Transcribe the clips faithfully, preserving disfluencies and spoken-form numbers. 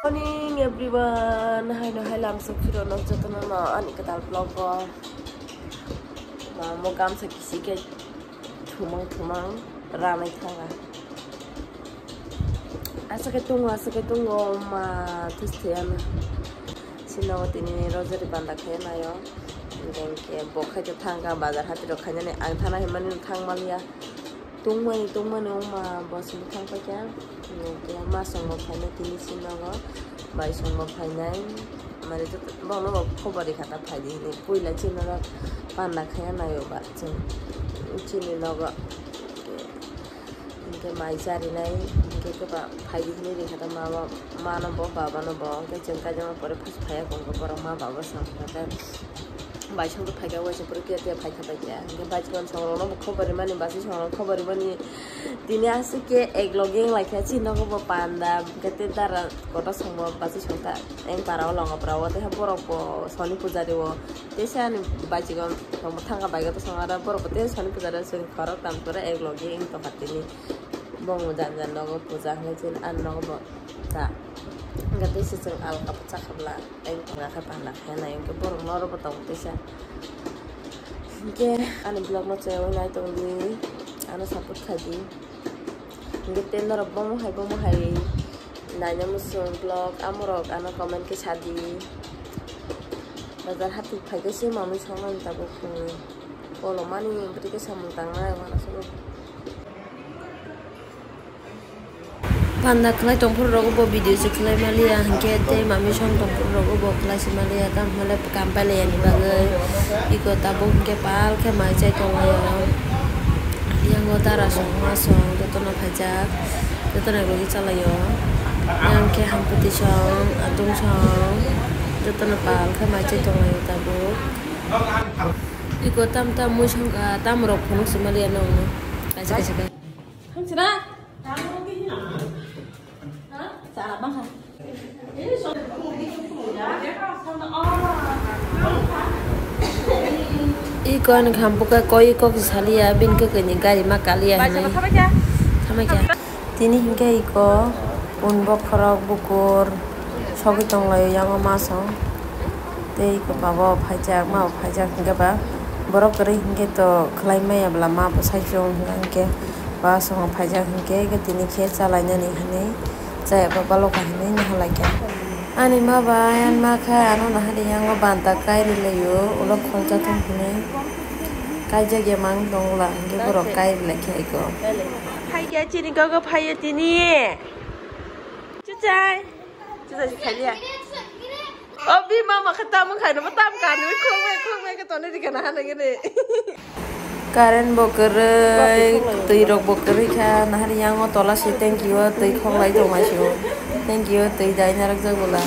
Morning everyone, hai no hai lamsok phiro nok jotono no ani kwtal vlog o. Ma mo gamsa kisi khe thumang thumang ranai thanga. Asa khe tungo, asa khe tungo ma thus thuyana. Sino tini rosary panda khe nayo. Hingke bo khaito thangka bazar hati rok khainani ang thana himani thang maliya. Tungmani, tungmani wngma bo simi thang paikha. Hingke masong bo phainai tini si nogo, baisong bo phainai. Mane joto bono bo khobor rikha ta phaidi hinwi puila chini nogo panda khaiya naio ba chwng chini nogo. Hingke mai charinai, hingke khe ba phaidi hinwi rikha ta mama, mano bo, babano bo, hingke chwng kaijak pore phaiya kongkhe borok ma baba song kha ta. Baisong khe phaikha, waisa pore kiya kiya phaikha paikha. Hingke baisong songrokno bo khobor rimani, basi songrokno khobor rimani. Tini aswk khe ek logi wng laikha, chini nogo bo panda, hingke tei dara kotor songbo basi songkha. Eng para o longa para o, tei borok bo soni puja rio. Teisa ani bajigon thangka baigo to song aro borok bo teisa soni puja rio, chwng khorok tam kore ek logi wng tongkha tini. Bo jan jan nogo puja hwnwi chini ani nogo bo ta. Hingke teisa chwng alka bo chakha bla. Tei tongna khe panda khe nai hwnkhe borok norok bo tongo teisa. Hwnkhe ani vlog no chaywi nai tongdi, ano support khaidi. Hwnkhe tei norok bomo hai bomo hai naina muchung vlog amorok ano comment khe sadi. Bazar hati phaikhe se manwi songmani tabuk kolomani bwrwi khe samung tangnai wanasugwi. Panda khlai tongphuru rogo bo video se khlai maliya, hwnkhe tei mami song tongphuru rogo bo khlai se maliya, tamo hwnle kam pailaiya ni bagwi. Iko tabuk hwnkhe pal khe mai chai tonglaio. Yango dara song ma song jotono phaijak, jotono rwgwi chalaio. Yang khe hampati song, atung song, jotono pal khe mai chai tonglaio tabuk. Iko tam tam mui song ka, tam rok phunuk se maliya nongno. Kaisa kaisa kai. Hangsina. Iko ani khampuka koi kok saliya, bin khe kini gari ma kaliya hinwi. Thamai kha. Tini hinkhe iko unbok khorok bukur sogwi tonglaio yango maso. Tei iko babo phaijak, mabo phaijak hinkhe ba borok kwrwi hinkhe to khlai maya bwla mabo sai chwng hinkhe ba asongo phaijak hinkhe tini khe chalainani hinwi chaya ba baloka hinwi nahalaikha. Ani ma bai ani ma khe ano nahari yango banta kairi laio ulo kholcha thung hinwi kaijak ya mang tongla hinkhe borok kairi laikha iko. Phaiya chini gogo phaiya tini. Chuchai. Chuchai si khaiya. O bima ma khe tamo khaino bo tam kani khulumai khulumai khe toni rikana hana gini. Current bo kwrwi, twi rok bo kwrwi kha, nahari yango tola se tanki o twi khoklai tongma sio. Tanki o twi dai narwkjak bwla.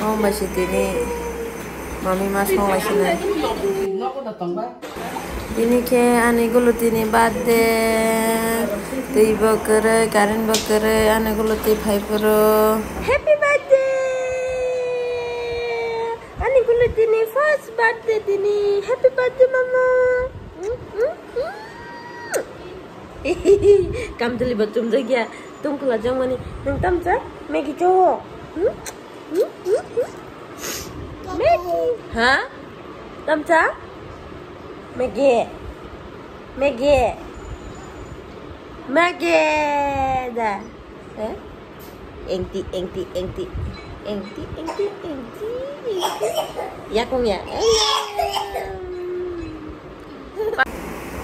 Omo bai se tini mami ma songlai sinai. Bini khe ani gulutini birthday. Twi bo kwrwi, current bo kwrwi, ani gulutwi phai phuru. Happy birthday! Ani gulutini first birthday tini. Happy birthday, mama. Mm, mm, mm. Kamtwlwi bo chumjakya. Tungkula jangmani. Nwng tamsa Maggie cho. Hmm? Hmm? Hmm? Hmm? Maggie. Ha? Tamsa? Maggie. Maggie. Maggie da. Eh? Engti, engti, engti. Engti, engti, engti, engti. Yakung ya.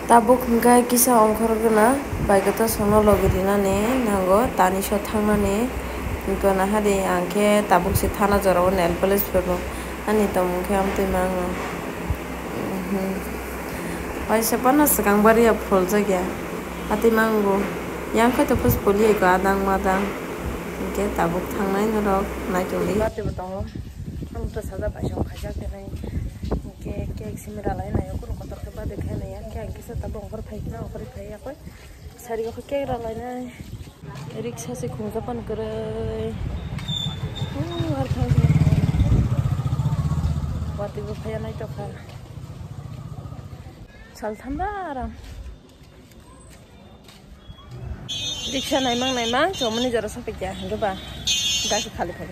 Tabuk hwnkhe kisa ongkhor gana bai khe to sono logi rinani nango tani so thangnani. Hwnkhe nahadi ang khe tabuk se thana jorao nail polish phuru ani tongmung khe amtwi mango. Waisa phano swkang bariya pholjakya. Atwi mango. Yang khe to phus poli eko adang madang. Hwnkhe tabuk thangnai norok naitongdi. Birthday bo tongo. Ang to sajak bai song khaijak khe nai. Hwnkhe cake simi ralai nai. Kunu kotor khe birthday khe nai. Yang khe ang kisa tabuk ongkhor phai khe ongkhor phai yakoi. Sari o khe cake ralai nai. Riksa se khungjapan kwrwi. Watwi bo phaiya naitokha. Saltham da aram. Riksa naimang naimang chomani jora sapikya hwnkhe ba. Kaisa khali phai.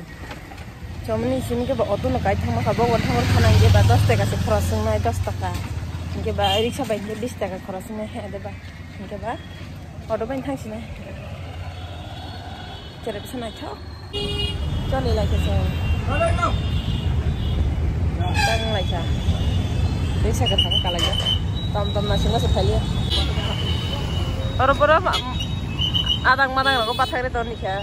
Chomni simi ke ba auto no kai thangma kha, bo thangma kha nang ke ba dos taka se khorok swngnai, dos taka. Hingke ba riksa bai ke bis taka khorok swngnai, he de ba. Hingke ba auto bai thang sinai. Cherep se naithok. Choli lai khe se. Tang lai kha. Riksa kwthang ka lai kha. Tom tom na singa se phai liya. Oro boro adang madang rogo bathak re ton ni kha.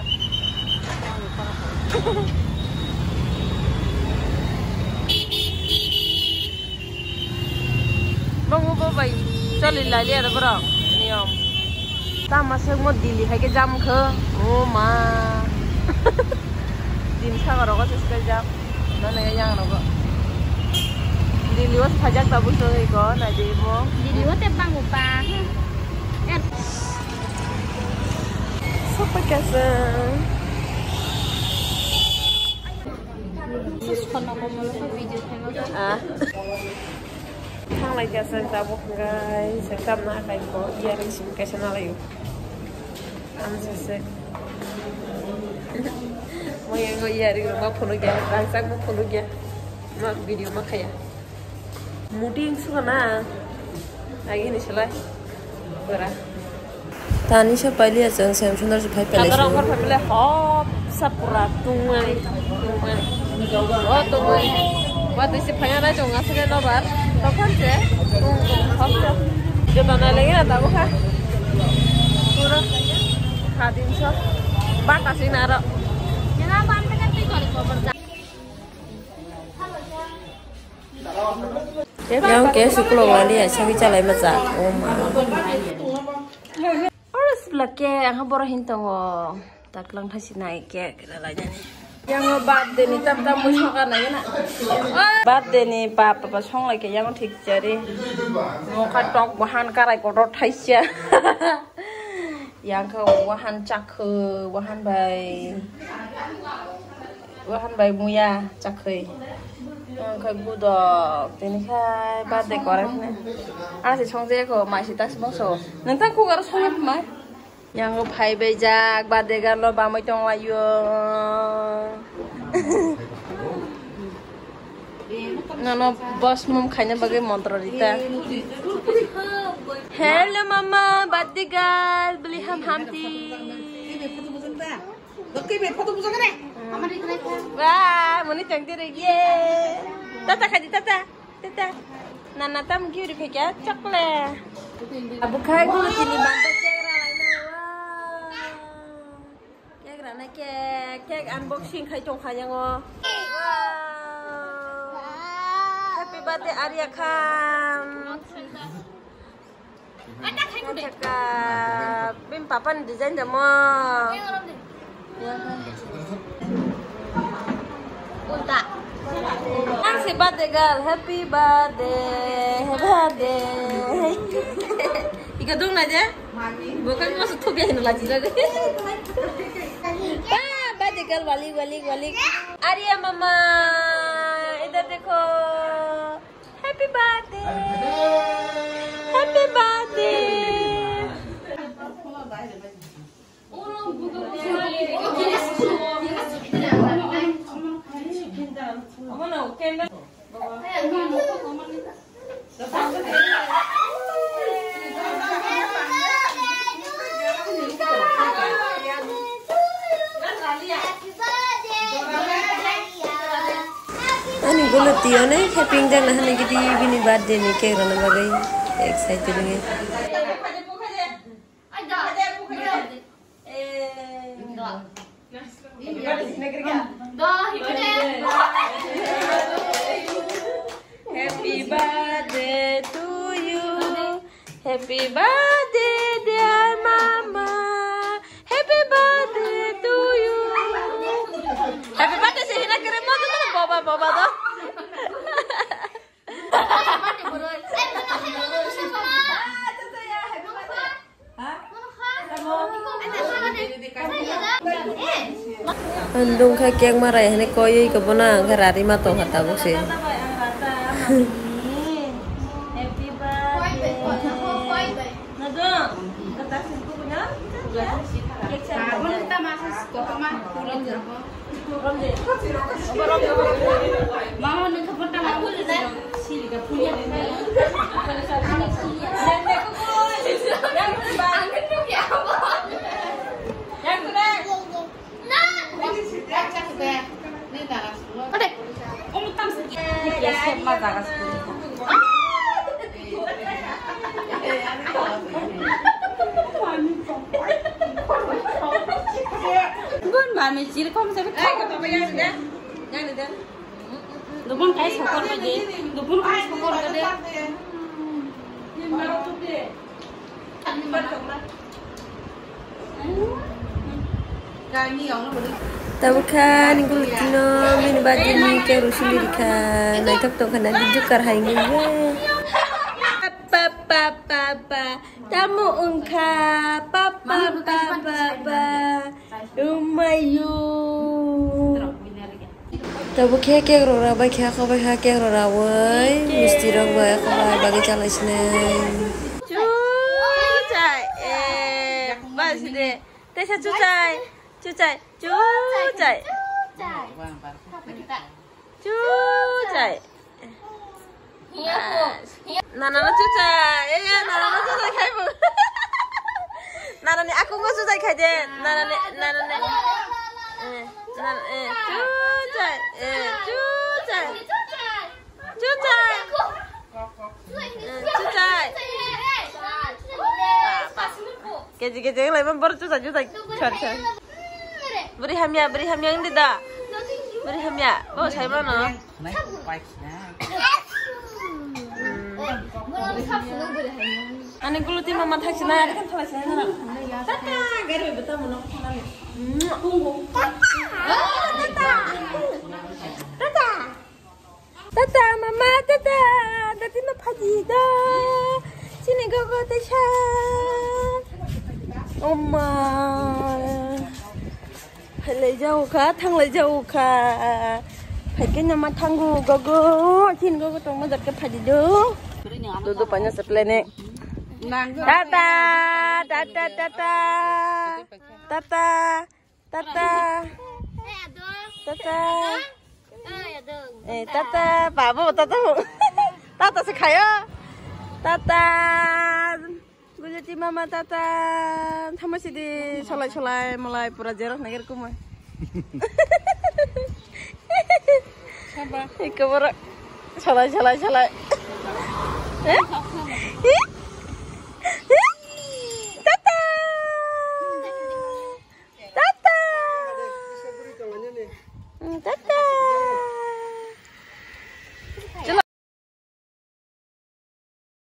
Bangma bo bai choli lai liya borok niyom. Tama se mo Delhi hai ke jam kho. O ma. Din sagar rogo se se jam. Nana yang rogo. Delhi was phajak tabuk so ko na de mo. Delhi was te bang upa. Sopa kasang. Ah. Thanglai kha chwng tabuk hwnkhe chwng tamna akai ko earring simi kaisa nalaio. Ang sese. Mo yango earring rok ma phunukya, rangchak ma phunukya. Ma video ma khaya. Muting sukana. Agi ni selai. Bora. Tani sa pailiya chwng Samsung dar phai pailai. Kadar ongkor family hop sa pura tungmani tungmani. O tungmani. Wa tisi phaya nai chwng asle nobar. Tokhan se tung tung hop sa. Jota nai lagi na tabo kha. Pura kha din so. Bak asli naro. Yang ke sukulo wali ya, sawi chalai ma jak. Oh ma. Oro sibla ke ang boro hin tongo. Taklang thasi nai ke kira lai jani. Yang birthday ni tam tam mui soka nai na. Birthday ni papa pa song lai ke yang thik jari. Mokha tok bahan karai kotor thaisa. Yang kha wahan chakhu, wahan bai. Wahan bai muya chakhwi. Wngkha gudok tini khai birthday kore hwnwi. Ang se songjaya kho mai se tas bongso. Nang ta kok aro songya mai. Yango phai bai jak birthday girl lo bamwi tong laio. Nono bos mum khaina bagwi montro rita. Hello mama, birthday girl, beli ham ham ti. Dokei be photo bujang re. Wah, muni tang dire ye. Tata khadi tata. Tata. Nana tam gift khe kya chocolate. Abu khai gulu tini banda cake ra lai na. Wah. Cake ra na cake, cake unboxing khai tong kha yango. Wow. Happy birthday Arya Khan. Chakap. Bim papa ni design demo. Ulta. Ang si birthday girl, happy birthday, happy birthday. Ika dong na je? Bukan masuk tuh biar lagi jadi. Ah, birthday girl, wali, wali, wali. Arya mama, idhar dekho. Happy birthday! Happy birthday! Ani golo tio ne khe pingjak na hane gidi bini birthday ni cake rwna bagwi excited wngwi. Happy birthday to you. Happy birthday, dear mama. Happy birthday to you. Happy birthday se hina kere mo do boba boba do. Ang dungkha cake ma rai hwnwi koiwi khe bono ang khe rari ma tongkha tabuk se. Mama, nung kapan tama? Sili ka punya. Yang kena. Ode, umtam se. Gun mami chir kom se. Dubun kai sokor baje, dubun kai sokor baje. Tabuk kha ani gultino bini birthday ni cake rw simi rikha. Naithok tongkha na jukar hai wngwi. Pa, pa, pa, pa. Tamo wngkha? Pa, pa, pa, pa, pa. Umayu. Tabuk khe cake rok rabai khe, khobai kha cake rok rawi, misti rok bai khobai bagwi chalai sinai. Chuchai, eh, bas de. Tesa chuchai, chuchai, chuchai. Chuchai. Nana no chuchai. Eh, eh, nana no chuchai khai bu. Nana ni akung no chuchai khai de. Nana ni, nana ni. Eh, nana, eh, chuchai. Eh, chuchai. Chuchai. Eh, chuchai. Pa, pa. Keji keji lai man bor chuchai chuchai char char. Buri hamya, buri hamya ngi da. Buri hamya. Bo sai mano. Ani guluti mama thaksi na, ani kan thaksi na. Tata, gari beta mono khana ni. Tata. Tata. Tata, mama, tata. Dati ma phaji da. Sini gogo tesa. Oma. Phailai jau kha, thanglai jau kha. Phaikhe nama thangu gogo, thin gogo tongma jatka phadi do. Dudu paina seplene. Tata, tata, tata. Tata, tata. Tata. Eh, tata, babo, tata. Tata se khayo. Tata. Guluti mama tata, thamasi di solai solai malai pura jerok nager kumai. Iko borok solai solai solai. Eh?